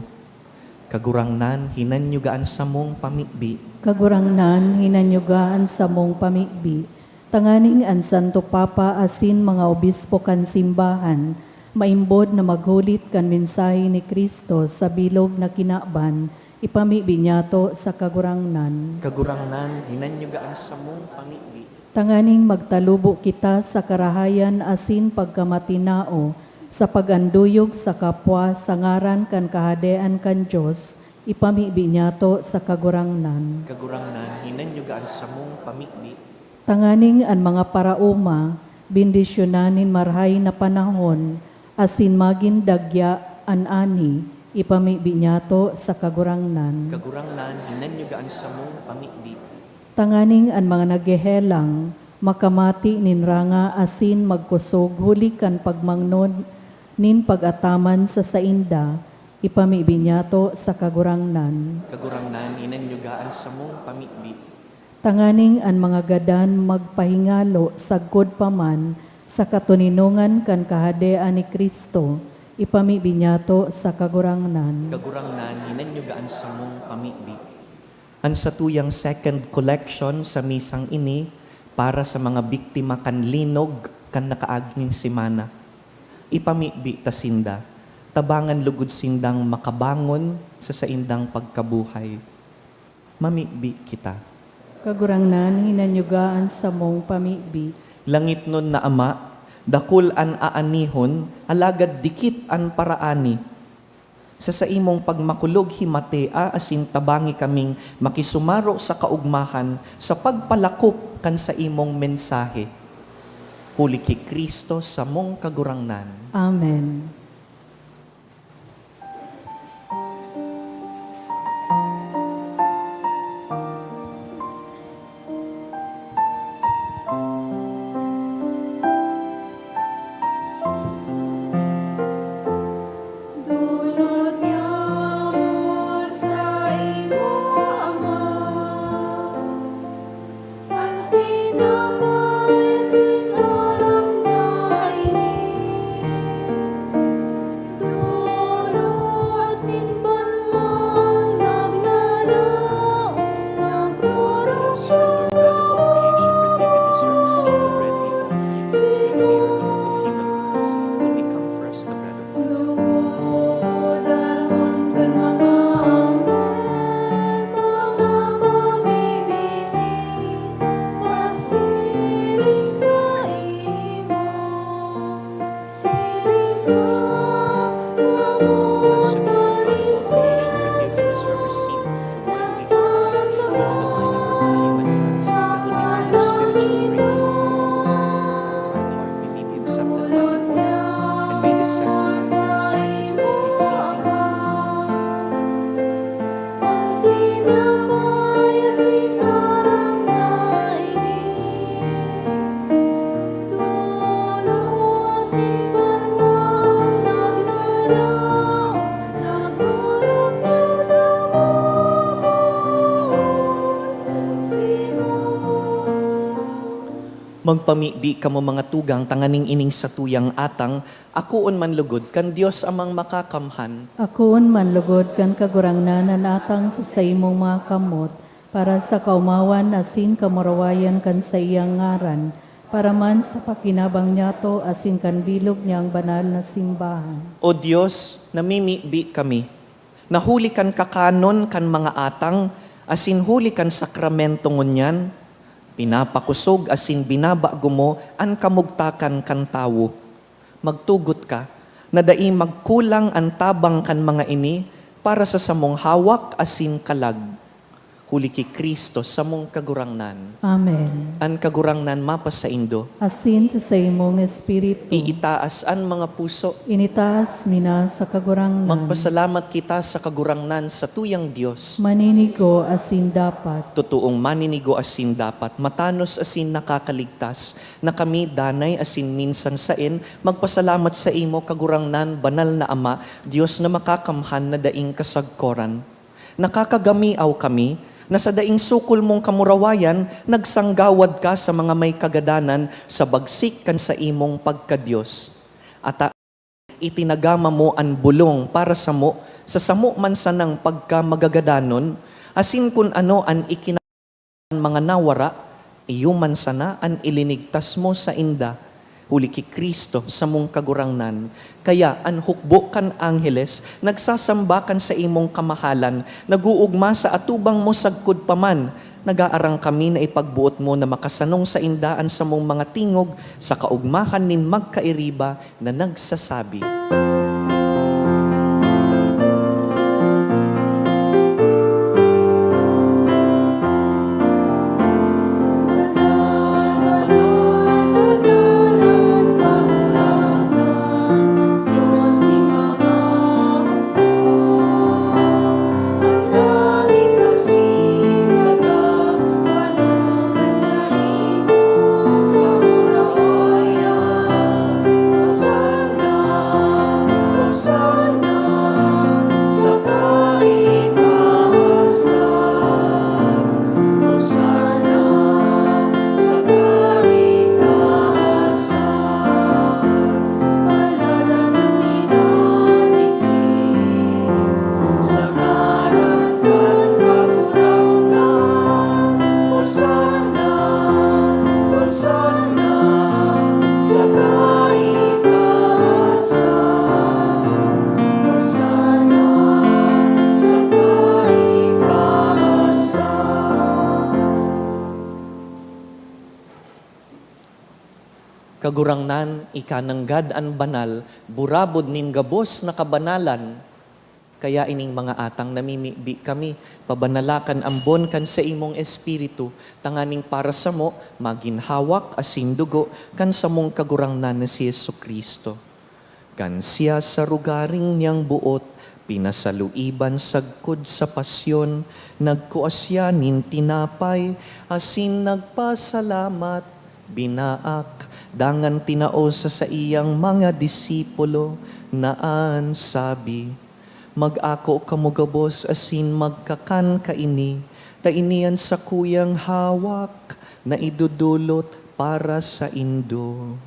Kagurangnan, hinanyuga an samong pamibi. Kagurangnan, hinanyuga an samong pamibi. Tanganing an Santo Papa asin mga obispo kan simbahan maimbod na maghulit kan mensahe ni Cristo sa bilog na kinaban, ipamibi niyato sa Kagurangnan. Kagurangnan, hinanyuga an samong pamibi. Tanganing magtalubo kita sa karahayan asin pagkamatinao sa pag-anduyog sa kapwa sa ngaran kan Kahadean kan Dios, ipamibi niyato sa Kagurangnan. Kagurangnan, hinanyuga an samong pamibi. Tanganing an mga paraoma, bendisyonan nin marahay na panahon, asin magin dagya an ani, ipamibi niyato sa Kagurangnan. Kagurangnan, hinanyuga an samong pamibi. Tanganing an mga naghehelang makamati nin ranga asin magkosog huli kan pagmangnon nin pag-ataman sa sainda, ipamibi niyato sa Kagurangnan. Kagurangnan, hinanyuga an samong pamibi. Tanganing an mga gadan magpahingalo sagkod pa man sa katoninongan kan Kahadean ni Cristo, ipamibi niyato sa Kagurangnan. Kagurangnan, hinanyuga an samong pamibi. An satuyang second collection sa misang ini para sa mga biktima kan linog kan nakaaging semana. Ipamibi ta sinda, tabangan lugod sindang makabangon sa saindang pagkabuhay. Mamibi kita. Kagurangnan, hinanyuga an samong pamibi. Langitnon na Ama, dakul an aanihon, alagad dikit an paraani. Sa saimong pagmakulog himatea asin tabangi kaming makisumaro sa kaogmahan sa pagpalakop kan saimong mensahe. Huli ki Cristo, samong Kagurangnan. Amen. Dunot niamo saimo, Ama, an tinapay sa sarong na ini. Dunot nin banwang nagnanao, nagdorosyon. Lugod dahon kan mga anghel, mga pamibi mi, pasiring saimo. Siring sa mga Phariseo, nagsasarang sa kalangitan. May accepted by you, Lord, and may this sacrifice of service be pleasing to you. An tinapay asin harong na ini, dunot nin banwang nagnanao, nagorog na damogon Simon. Magpamibi kamo, mga tugang, tanganing ining satuyang atang akoon man lugod kan Dios Amang Makakamhan. Akoon man lugod kan Kagurangnan an atang sa saimong mga kamot, para sa kaomawan asin kamurawayan kan saiyang ngaran, para man sa pakinabang niyato asin kan bilog niyang banal na simbahan. O Dios, namimibi kami, na huli kan kakanon kan mga atang asin huli kan sakramento ngunyan, pinapakosog asin binabago mo an kamugtakan kan tawo. Magtugot ka na dai magkulang an tabang kan mga ini para sa samong hawak asin kalag. Huli ki Cristo, samong Kagurangnan. Amen. An Kagurangnan mapasaindo. Asin sa saimong espiritu. Iitaas an mga puso. Initaas mi na sa Kagurangnan. Magpasalamat kita sa Kagurangnan, sa tuyang Dios. Maninigo asin dapat. Totoong maninigo asin dapat, matanos asin nakakaligtas, na kami, danay asin minsan saen, magpasalamat saimo, Kagurangnan, banal na Ama, Dios na makakamhan na daing kasagkoran. Nakakagamiaw kami na sa daing sukol mong kamurawayan, nagsanggawad ka sa mga may kagadanan sa bagsik kan saimong pagka-Dios. Ata, itinagama mo an bolong para samo, sa samo man sanang pagkamagagadanon, asin kun ano an ikina-, mga nawara, iyo man sana an ilinigtas mo sainda, huli ki Cristo, samong Kagurangnan. Kaya an hukbo kan angheles nagsasamba kan saimong kamahalan, nag-oogma sa atubang mo sagkod pa man. Nag-aarang kami na ipagboot mo na makasanong sainda an samong mga tingog sa kaogmahan nin magkairiba na nagsasabi. Kagurangnan, ika nanggad an banal, burabod nin gabos na kabanalan. Kaya ining mga atang namimibi kami, pabanala kan ambon kan saimong Espiritu, tanganing para samo magin hawak asin dugo kan samong Kagurangnan na si Jesu-Cristo. Kan siya sa rogaring niyang boot pinasaluiban sagkod sa pasyon, nagkua siya nin tinapay asin nagpasalamat, binaak, dangan tinao sa saiyang mga disipulo na an sabi, "Mag-ako kamo gabos asin magkakan kaini, ta ini an sakuyang hawak na idodolot para saindo."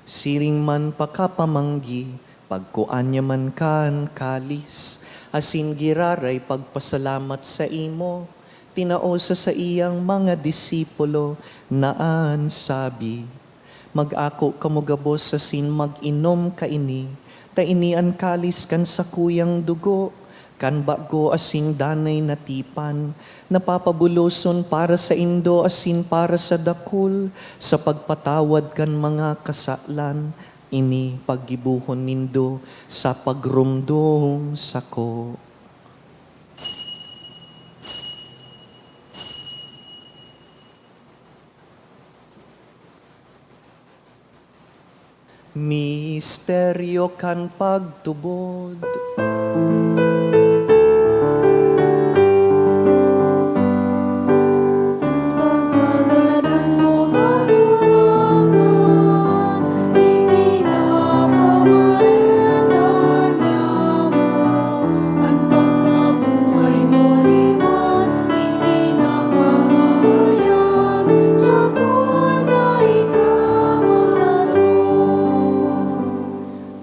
Siring man pakapamanggi, pagkua niya man kan kalis, asin giraray pagpasalamat saimo, tinao sa saiyang mga disipulo na an sabi, "Mag-ako kamo gabos asin mag-inom kaini, ta ini an kalis kan sakuyang dugo, kan bago asin danay na tipan, na papabuloson para saindo asin para sa dakul sa pagpatawad kan mga kasalan. Ini paggibohon nindo sa pagromdom sako." Misteryo kan pagtubod. Pagkagadan mo, Kagurangnan, ipinapamarenda niya. An pagkabuhay mo liwat, ipinapahayag, sagkod na ika makadto.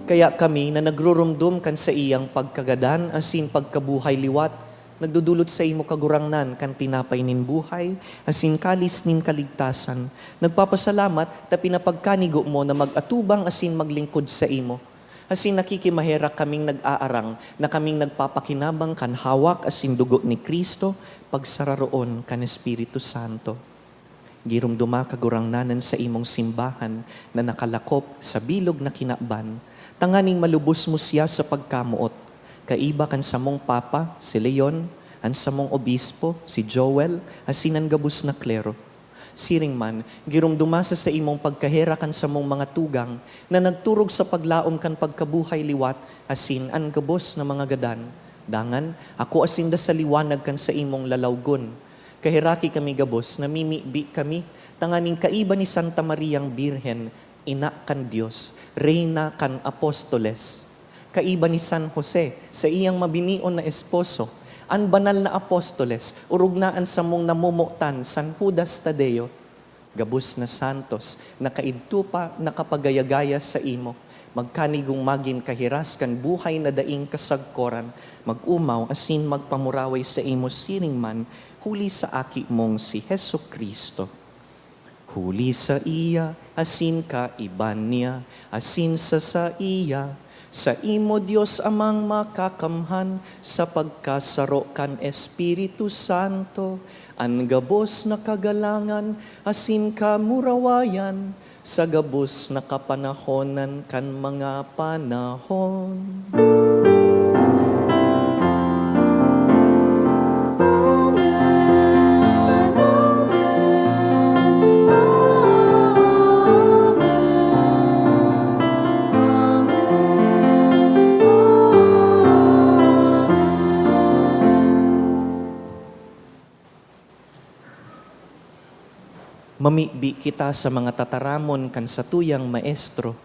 Kaya kami na nagruromdom kan saiyang pagkagadan asin pagkabuhay liwat, nagdodolot saimo, Kagurangnan, kan tinapay nin buhay asin kalis nin kaligtasan. Nagpapasalamat ta pinapagkanigo mo na mag-atubang asin maglingkod saimo. Asin nakikimaherak kaming nag-aarang na kaming nagpapakinabang kan hawak asin dugo ni Cristo, pagsararoon kan Espiritu Santo. Giromdoma, Kagurangnan, an saimong simbahan na nakalakop sa bilog na kinaban, tanganing malubos mo siya sa pagkamoot, kaiba kan samong Papa, si Leon, an samong Obispo, si Joel, asin an gabos na klero. Siring man, giromdoma sa saimong pagkaherak an samong mga tugang na nagturog sa paglaom kan pagkabuhay liwat asin an gabos na mga gadan. Dangan, akoa sinda sa liwanag kan saimong lalawgon. Kaheraki kami gabos, namimibi kami tanganing kaiba ni Santa Mariang Birhen, Ina kan Dios, Reyna kan Apostoles, kaiba ni San Jose, saiyang mabinion na esposo, an banal na apostoles, orog na an samong namomotan, San Judas Tadeo, gabos na santos na kaidto pa nakapagayagaya saimo, magkanigong magin kahiras kan buhay na daing kasagkoran, mag-omaw asin magpamuraway saimo siring man huli sa Aki mong si Jesu-Cristo. Huli saiya, asin kaiba niya, asin sa saiya, saimo, Dios Amang Makakamhan, sa pagkasaro kan Espiritu Santo, an gabos na kagalangan asin kamurawayan sa gabos na kapanahonan kan mga panahon. Mamibi kita sa mga tataramon kan satuyang Maestro.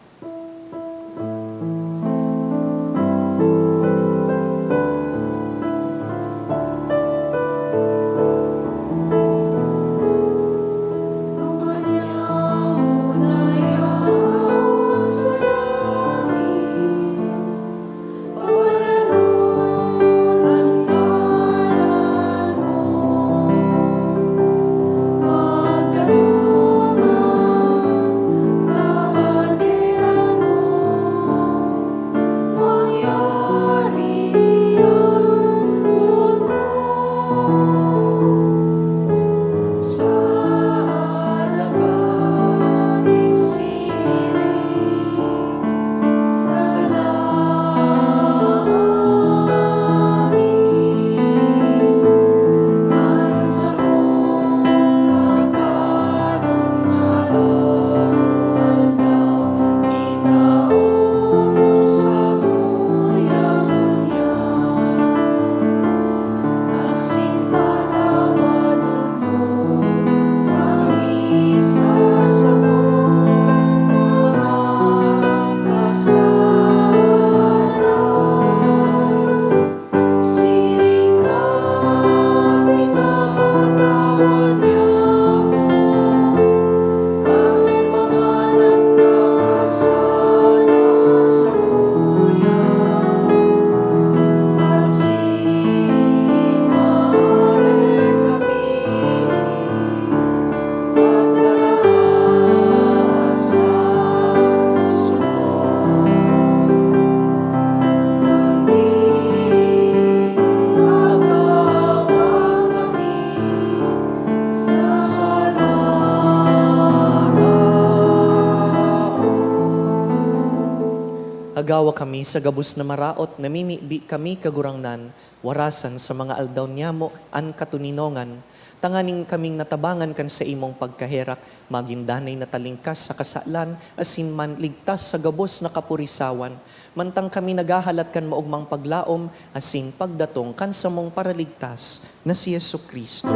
Agawa kami sa gabos na maraot, namimibi kami, Kagurangnan, warasan sa mga aldaw niyamo an katoninongan, tanganing kaming natabangan kan saimong pagkaherak, magin danay na talingkas sa kasalan asin man ligtas sa gabos na kapurisawan, mantang kami naghahalat kan maogmang paglaom asin pagdatong kan samong Paraligtas na si Jesu-Cristo.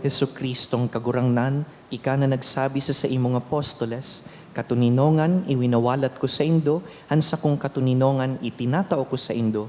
Jesu-Cristong Kagurangnan, ika na nagsabi sa saimong apostoles, "Katoninongan iwinawalat ko saindo, an sakong katoninongan itinatao ko saindo."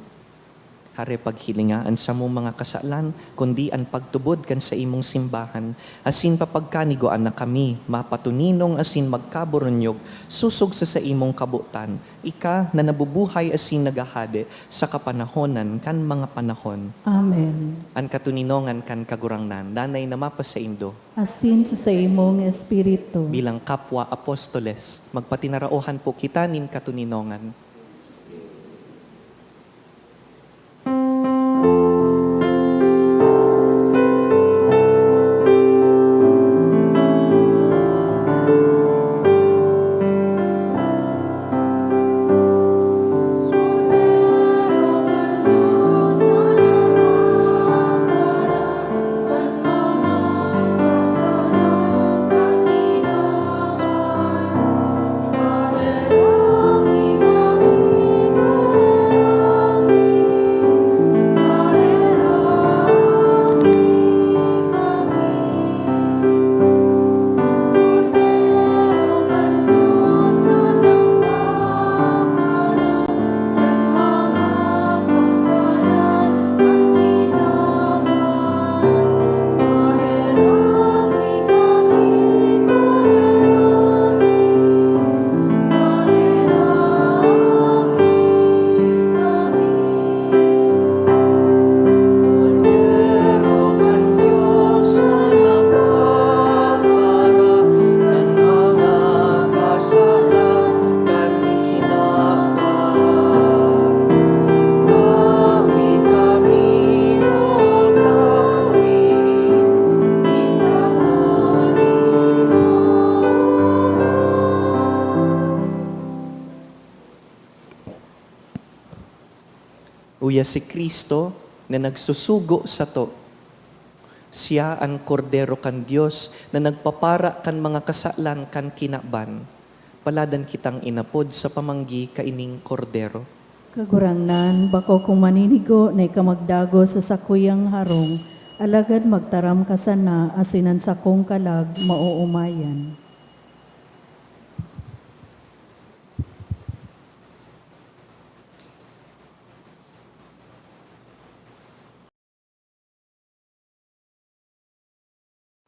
Hare, paghilinga an samong mga kasalan, kundi an pagtubod kan saimong simbahan, asin papagkanigoan na kami mapatuninong asin magkaburunyog sosog sa saimong kabotan, ika na nabubuhay asin naghahade sa kapanahonan kan mga panahon. Amen. An katoninongan kan Kagurangnan danay na mapasaindo. Asin sa saimong espiritu. Bilang kapwa apostoles, magpatinaraohan po kita nin katoninongan. Uya si Cristo na nagsusugo sato. Siya an Kordero kan Dios na nagpapara kan mga kasalan kan kinaban. Paladan kitang inapod sa pamanggi kaining Kordero. Kagurangnan, bako kong maninigo na ika magdagos sa sakuyang harong, alagad magtaram ka sana, asin an sakong kalag maoomayan.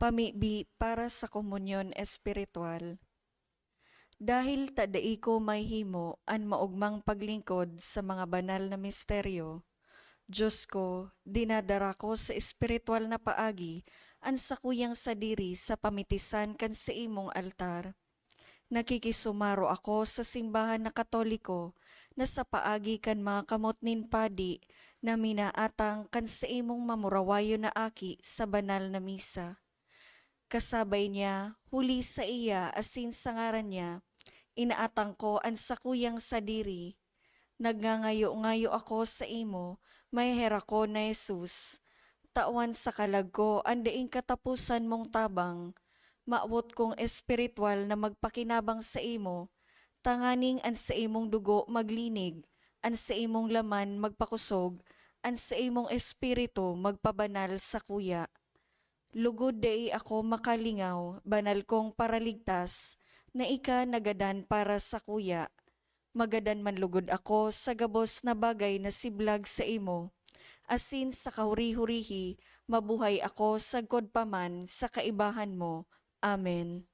Pamibi para sa komunyon espiritual. Dahil ta dai ko mahihimo an maogmang paglingkod sa mga banal na misteryo, Diyos ko, dinadara ko sa espiritual na paagi an sakuyang sadiri sa pamitisan kan saimong altar. Nakikisumaro ako sa simbahan na Katoliko na sa paagi kan mga kamot nin padi na minaatang kan saimong mamurawayon na aki sa banal na misa. Kasabay niya, huli saiya asin sa ngaran niya, inaatang ko an sakuyang sadiri. Nagngangayo-ngayo ako saimo, maheherakon na Jesus. Tawan sa kalag ko an daing kataposan mong tabang. Mawot kong espiritual na magpakinabang saimo, tanganing an saimong dugo maglinig, an saimong laman magpakosog, an saimong espiritu magpabanal sakuya. Lugod dai ako makalingaw, banal kong Paraligtas, na ika nagadan para sakuya. Magadan man lugod ako sa gabos na bagay na siblag saimo, asin sa kahuri-hurihi, mabuhay ako sagkod pa man sa kaibahan mo. Amen.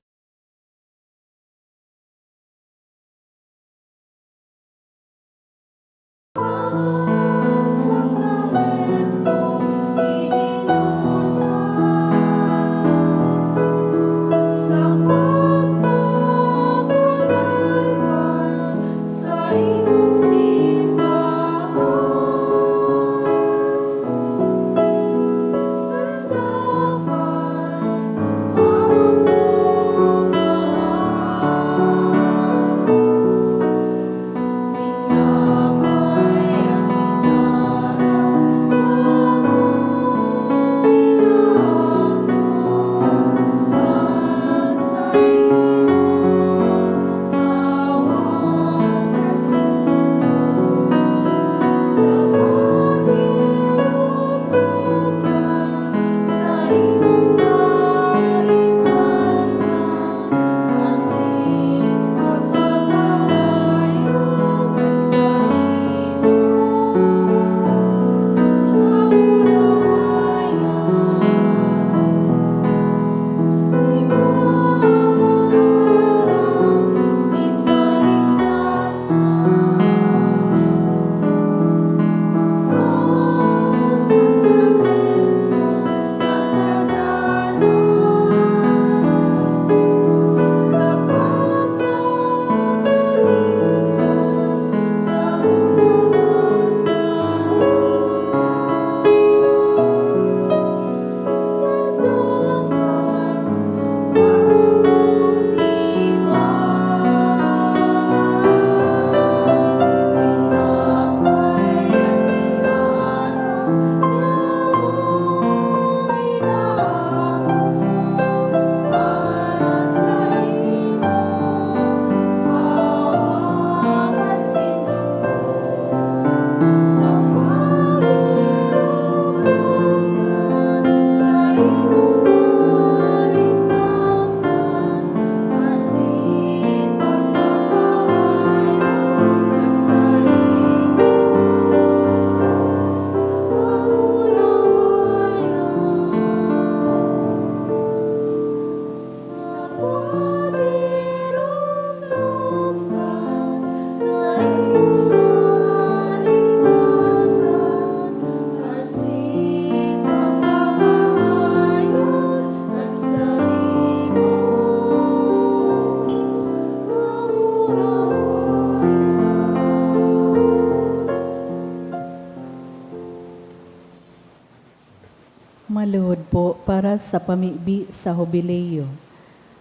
Luhod po para sa pamibi sa Hubileo.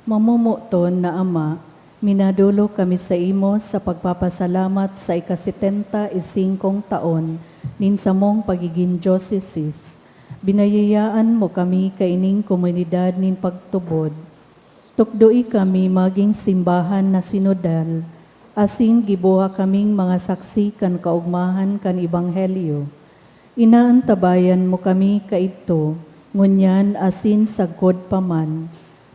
Mamomoton na Ama, minadolok kami saimo sa pagpapasalamat sa ika-setenta y singkong taon nin samong pagigin diosesis. Binayayaan mo kami kaining komunidad nin pagtubod. Tukdoi kami magin simbahan na sinodal, asin gibuha kaming mga saksi kan kaogmahan kan Ebanghelyo. Inaantabayan mo kami kaidto, ngunyan asin sagkod pa man.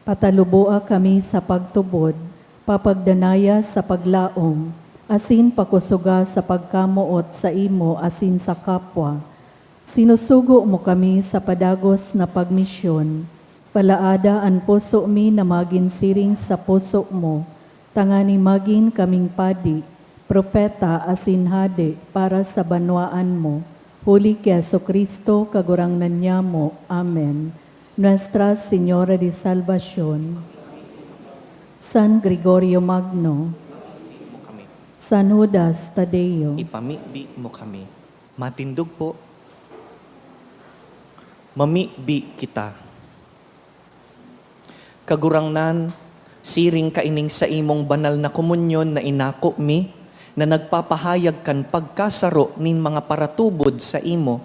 Pataluboa kami sa pagtubod, papagdanaya sa paglaom, asin pakusoga sa pagkamoot saimo asin sa kapwa. Sinusugo mo kami sa padagos na pagmisyon. Palaada an puso mi na magin siring sa puso mo, tanganing magin kaming padi, propeta asin hade para sa banwaan mo. Huli ki Jesu-Cristo, Kagurangnan nyamo. Amen. Nuestra Señora de Salvacion, San Gregorio Magno, San Judas Tadeo. Ipamibi mo kami. Matindog po. Mamibi kita. Kagurangnan, siring kaining saimong banal na komunyon na inako mi, na nagpapahayag kan pagkasaro nin mga paratubod saimo,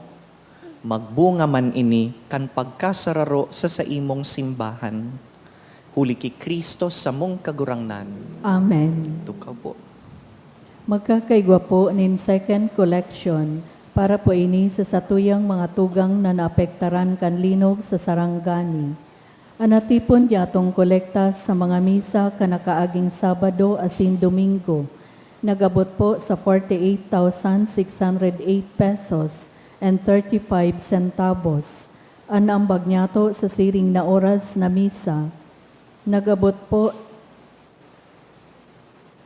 magbunga man ini kan pagkasararo sa saimong simbahan. Huli ki Cristo samong Kagurangnan. Amen. Tukaw po. Magkakaigwa po nin second collection para po ini sa satuyang mga tugang na naapektaran kan linog sa Sarangani. An natipon niatong kolekta sa mga misa kan nakaaging Sabado asin Domingo nag-abot po sa forty-eight thousand six hundred eight pesos and thirty-five centavos. An ambag niato sa siring na oras na misa nag-abot po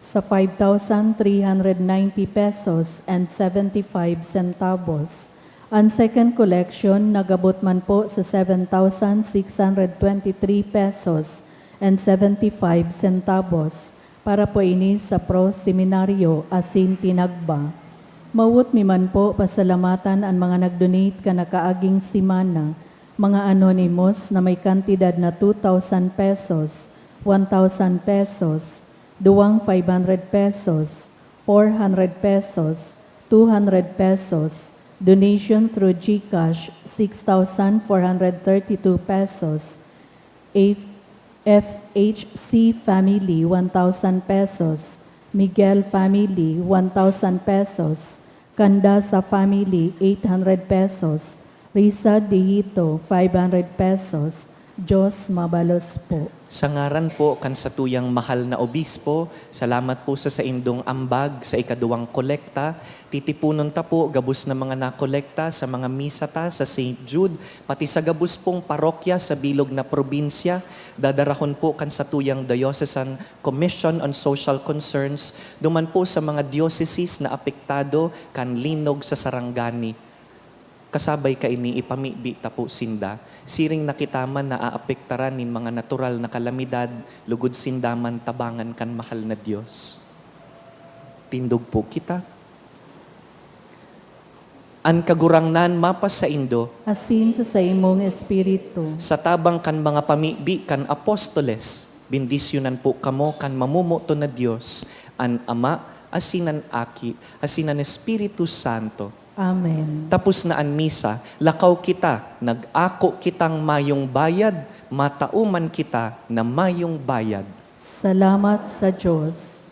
sa five thousand three hundred ninety pesos and seventy-five centavos. An second collection nag-abot man po sa seven thousand six hundred twenty-three pesos and seventy-five centavos para po ini sa Pro Seminario asin Tinagba. Mawot mi man po pasalamatan an mga nag-donate kan nakaaging semana, mga anonymous na may kantidad na two thousand pesos, one thousand pesos, duwang five hundred pesos, four hundred pesos, two hundred pesos, donation through GCash, six thousand four hundred thirty-two pesos, F H C family, one thousand pesos, Miguel family, one thousand pesos, Candasa family, eight hundred pesos, Risa Dihito, five hundred pesos. Diyos mabalos po. Sa ngaran po kan satuyang mahal na obispo, salamat po sa saindong ambag sa ikaduwang kolekta. Titiponon ta po gabos na mga nakolekta sa mga misa ta sa Saint Jude, pati sa gabos pong parokya sa bilog na probinsya. Dadarahon po kan satuyang Diocesan Commission on Social Concerns, duman po sa mga dioceses na apektado kan linog sa Sarangani. Kasabay kaini, ipamibi ta po sinda, siring na kita man naaapektaran nin mga natural na kalamidad, lugod sinda man tabangan kan mahal na Dios. Tindog po kita. An Kagurangnan mapasaindo. Asin sa saimong espiritu. Sa tabang kan mga pamibi kan apostoles, bendisyonan po kamo kan mamomoton na Dios, an Ama, asin an Aki, asin an Espiritu Santo. Amen. Tapos na an misa, lakaw kita, nag-ako kitang mayong bayad, matao man kita na mayong bayad. Salamat sa Diyos.